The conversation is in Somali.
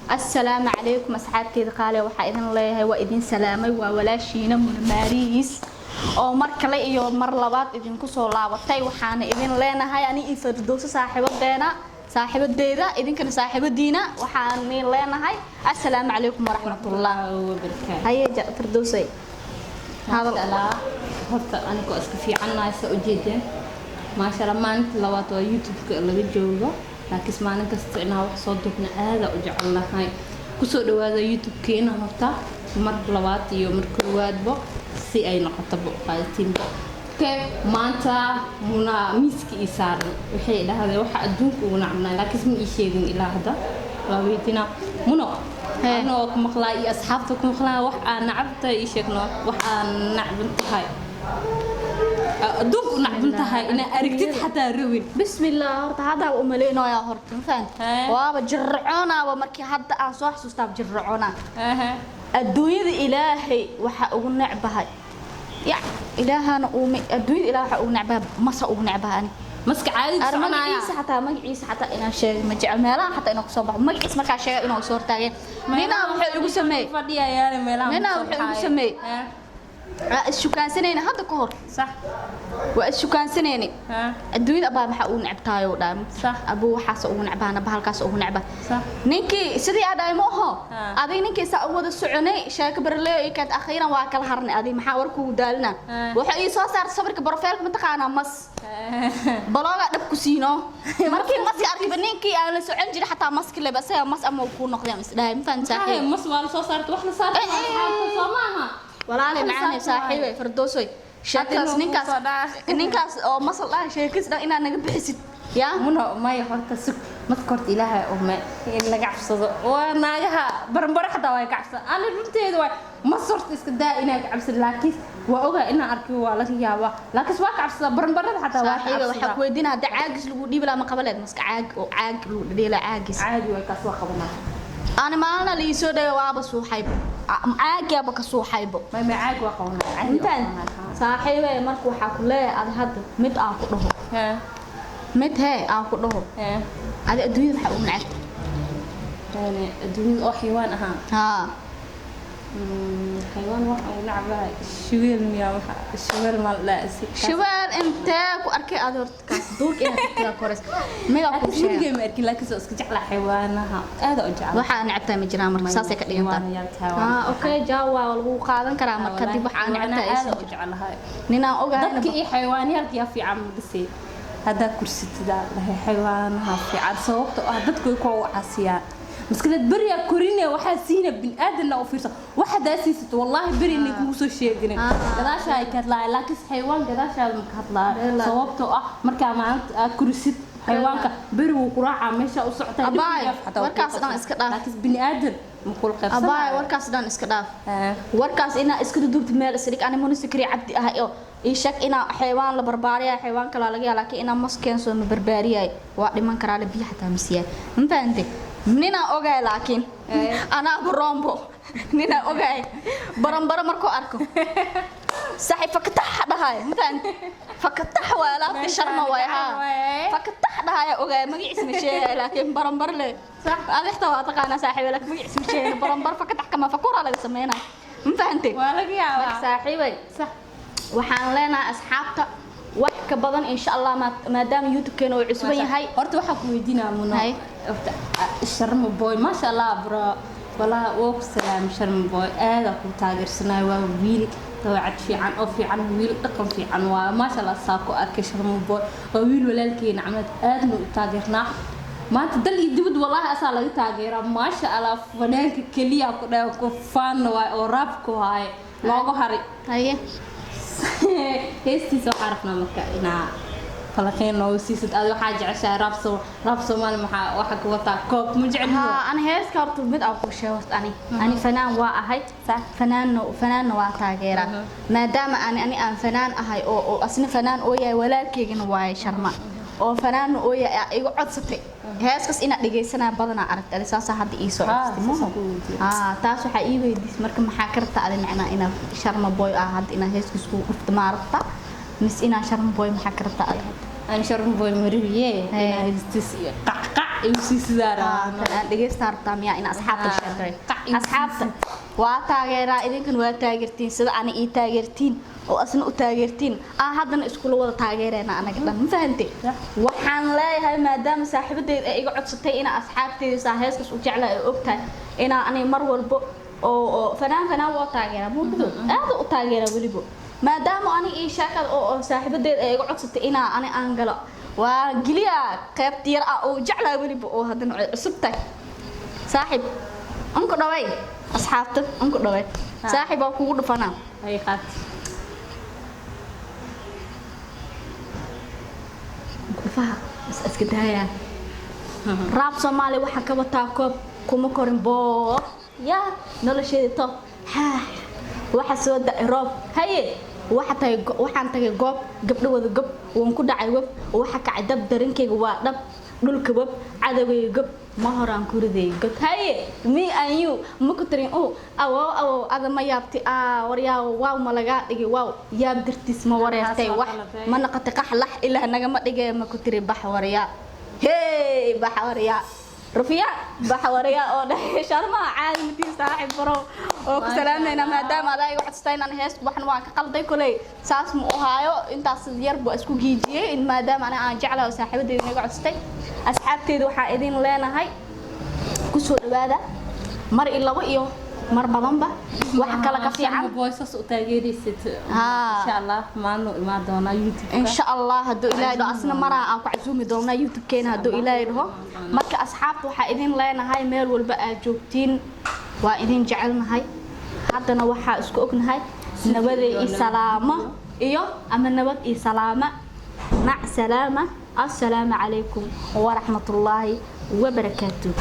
Assalaamu calaykum asxaabteyda qaale, waxaa idin leeyahay waa idin salaamay. Waa walaashiina Munamaariis oo mar kale iyo mar labaad idinku soo laabatay. Waxaana idin leenahay ani iyo Fardowso saaxiibadeena, saaxiibadeeda, idinkana saaxiibadiina, waxaan idin leenahay assalaamu calaykum waraxmatullah Wabarakaatu. Haye Fardowsay, hadal. Maasha Allah, horta anigoo iska fiicannahay, saa ujeedeen. Maasha Allah, maalinta labaad waa YouTube-ka laga joogo, laakiin maalin kasta inaan wax soo duubna aada u jecelnahay. Kusoo dhawaada YouTube-keena horta mar labaad iyo mar koowaadba, si ay noqotaba qaadatiinba. Okay, maanta Muna miiska ii saaran waxay dhahdeen waxa adduunka ugu nacabnahay, laakiin ma ii sheegin ilaa hadda. Waa weydiinaa Muno. Hee. Anoo ku maqlaa iyo asxaabta ku maqlaa, wax aan nacabtahay ii sheegno, wax aan nacban tahay, adduunka u nacban tahay, inaa aragtid xataa rabin. Bismillah, horta hadda u maleynayaa horta, ma fahanti? Hee. Waaba jirraconaaba markii hadda aan soo xasuustaa jirracona. Adduunyada Ilaahay waxa ugu necbahay, ya Ilaahana uuma, adduunyada Ilaah waxa ugu necbahay masa ugu necbahay ani. Maska caadi Ar soconaya. Magaciisa xataa inaan sheego ma jecel, meelaha xataa inaan kusoo baxo magaciisa markaa sheega inuu soo hortaageen. Ninaa wuxuu igu sameeyey fadhiyayaale meelaha. Ninaa ma soo wuxuu igu baxaayo. sameeyey. Hee. Waa is-shukaansanayna hadda ka hor. Waa is-shukaansanayna. Adduunyada abaa maxaa ugu necbtaayoo dhaa? Abuu, waxaas ugu necbaa, bahalkaas ugu necbaa. Ninkii sidii aa dhahay ma aho. Adig ninkii saa u wada soconay, sheeko barleo iyo kaad, akhiiran waa kala harnay. Adig maxaa war kugu daalina? Wuxuu ii soo saartay sawirka profile-ka, mataqaanaa, mas baloogaa dhab ku siino. Markii maska arkayba, ninkii aan la socon jiray xataa maski leba isaga mas ama kuu noqday ama isdhahay, ma fahanti Saaxiib, saaxiib? Mas waa la soo saartay, wax la saartay Eh, eh. asxaabta soo maaha. Walaali Wax la macaanay saartay waaye. saaxiibay Fardoosoy, sheekadaas Hadda ninkaas inuu kuu soo dhaca. Ninkaas oo masal dhaha, sheekis dhan inaad naga bixisid yaa. Muno, maya, horta sug. Marka horta Ilaahay ume in laga cabsado waa naagaha baranbaro xataa waa ka cabsada. Ani runteeda waay, mas horta iska daa inaa ka cabsado, laakiin waa ogaa inaan arkiyo waa laga yaabaa, laakiin waa ka cabsada baranbarada xataa waa ka Saaxiiba, waxaa cabsada. ku weydiinaa, hadda caagis lagu dhiibi lahaa ma qabaleed maska caag oo caag lagu dhedheela caagis? Caadi waay, kaas waa qabanaa. Ani maalina la ii soo dhaway, waaba suuxaybo, caagiaba ka suuxaybo. May, caag waa qabanaa, caadi waa Intaan qabanaa. Saaxiibe, marka waxaa ku leeyahay ad hadda mid aan ku dhaho. Mid hee aan ku dhaho. Adi adduunyada maxaa ugu nacabta? Yani adduunyada oo xayawaan ahaan? Haa. Xayawaan waxa ugu nacbahay shuweel miyaa? Waxa shuweel ma la si Shabaal intee ku arkay aad horta? Kaas duurka inaad tagtaa kores midaa ku laakiin sheega. weligay ma arkin, laakiin soo iska jeclaa xayawaanaha, aad u jeclaa. Waxaa necabtahay ma jiraan marka, saasay ka dhigantaa. Xayawaanayaal tahay waa. Haa, okay, jaa waa lagu qaadan karaa marka kadib waxaa necabtahay aad aysan u jirin. jeclahay. Ninaan ogahay. Dadka iyo xayawaanyaalka yaa fiican magase haddaa kursatida dhahay xayawaanaha fiican, sababta ah dadku way kuwa u casiyaan maskilad beriyaa korine waxaa siina biniaadanna u fiirsa. Wax haddaa siisato, wallaahi beri inay kugu soo sheeginin. Gadaashaa ay ka hadlaaya, laakiin xayawaan gadaashaada ma ka hadlaayo. Bella. Sababtoo ah markaa maalinta aad korisid xayawaanka, beri wuu ku raacaa meesha u socotaa. Abaay, warkaas dhan iska dhaaf. Laakiin biniaadan ma kula Abaay, qaybsanaayo. warkaas dhan iska dhaaf. Warkaas inaa iska duduubtid meel isdhig. Ani Munasikri Cabdi ah oo ii sheeg inaa xayawaan la barbaariya, xayawaan kalaa laga yaaba, laakiin inaa mas keensoo ma barbaariyay, waa dhiman karaa le, biyo xataa ma siiyay, ma fahantay? Ninaa ogaay, laakiin anaaba rombo ninaa ogaay baranbaro markuu arko saxi fakatax dhahay, ma fahantay? Fakatax waa alaabta Sharma waay. Haa, fakatax dhahaya ogaay, magaciis ma sheegay, laakiin baranbar le adixta waa taqaanaa saaxiibe, laakiin magaciis ma sheegay. Baranbar fakatax kama fakura laga sameynaa, ma fahantay? Waa laga yaabaa. Saaxiibay, waxaan leenahay asxaabta wax ka badan insha Allah, maadaama YouTube-keena uu cusuban yahay. Horta waxaa ku weydiinaa Muno. Hay. Horta Sharma Boy, maasha Allah bro, walaa waa ku salaam. Sharma Boy aada ku taageersanayo, waa wiil dabeecad fiican oo fiican, wiil dhaqan fiican waa, maasha Allah. Saa ku arkay Sharma Boy waa wiil walaalkeena camad, aadna u taageernaa maanta dal iyo dibad, walaahi asaa laga taageeraa, maasha Allah. Fanaanka keliya ku dhahay ku faanna waay oo raabku haaye looga haray. Haye. Heestiisa waxaa rabnaa marka inaa falaqeen nooga siisid. Adi waxaa jeceshahay raab soo raab Soomaali, maxaa waxa ku wataa koob ma jeclido? Haa, ani heeska horta mid aan ku sheego horta, ani fanaan waa ahay, fanaanna waa taageeraa. Maadaama ani aan fanaan ahay oo asna fanaan oo yahay, walaalkeygana waaye Sharma oo fanaanna oo yahay, aa igu codsatay heeskas inaad dhegaysanaa badanaa aragtay adi, saasaa hadda ii soo Haa, codsatay maho? Saasaan ku weydiiyey. Haa, taas waxaa ii weydiisay marka maxaa ka rabtaa adi, macnaa inaad Sharma Boy ah hadda inaad heeskiis kugu dhufto ma rabtaa mise inaa Sharma Boy, maxaa ka rabtaa adi hadda? Ani Sharma Boy mariye. Hee. Inaa heestiis iyo qacqac. Igu sii sidaa rabaa. Kan aan dhegeysta rabtaa miyaa in asxaabta Haa, sheekay? qac igu Asxaabta waa taageeraa, idinkan waa taageertiin, sida ana ii taageertiin oo asna u taageertiin, aan haddana iskula wada taageerayna anaga dhan, ma fahantay? Waxaan leeyahay, maadaama saaxiibadeyda ay iga codsatay inaa asxaabteyda saa heeskas u jeclaa ay ogtahay inaa aniga mar walbo oo fanaan fanaan waa taageeraa, muuqdo aad u taageeraa welibo, maadaama aniga ii sheekada oo saaxiibadeed ay iga codsatay inaa ani aan galo, waa geliya qaybta yar ah oo jeclaa weliba oo haddana ay cusub tahay. Saaxiib, unku dhaway asxaabta, unku dhaway. Saaxiib, waa kugu dhufanaa. Ay qaat. Dhufaha is iska daayaa. Raab Soomaali waxaa ka wataa koob, kuma korin boob, yaa nolosheeda to haa, waxa soo da'ay roob, haye, waxa tagay waxaan tagay goob gabdho wada gob, waan ku dhacay web, waxa kacay dab, darinkayga waa dhab, dhulka web, cadowgayga gob, ma horaan ku riday god, haye, me and you ma ku tirin u awow awow, ada ma yaabti aa waryaaw, waaw, ma lagaa dhigi, waaw, yaab dartiis ma wareertay, wax ma noqotay qaxlax, ilaah nagama dhigay, ma ku tiri bax waryaa, hey, bax waryaa, rufiya, bax waryaa, oo dhahay sharma caadi matiin. Saaxiib bro, oo ku salaamayna, maadaama adaa iga codsatay inaan hees, waxna waan ka qalday koley, saas ma u haayo, intaas yar buu isku giijiyey, in maadaama aniga aan jeclahay oo saaxiibadeyda iga codsatay. Asxaabteyda waxaa idin leenahay, kusoo dhawaada mar iyo labo iyo mar badanba, wax kale ka fiican. Boysas u taageeraysid. Haa. Insha Allah maalin u imaan doonaa YouTube. Insha Allah, hadduu Ilaahay dhaho, asna maraa aan ku casuumi doonaa YouTube-keena, hadduu Ilaahay dhaho. Marka asxaabta waxaa idin leenahay, meel walba aad joogtiin waa idin jecelnahay. Haddana waxaa isku ognahay nabaday iyo salaamo iyo ama nabad iyo salaama, mac salaama, assalaamu calaykum waraxmatullaahi wabarakaatuh.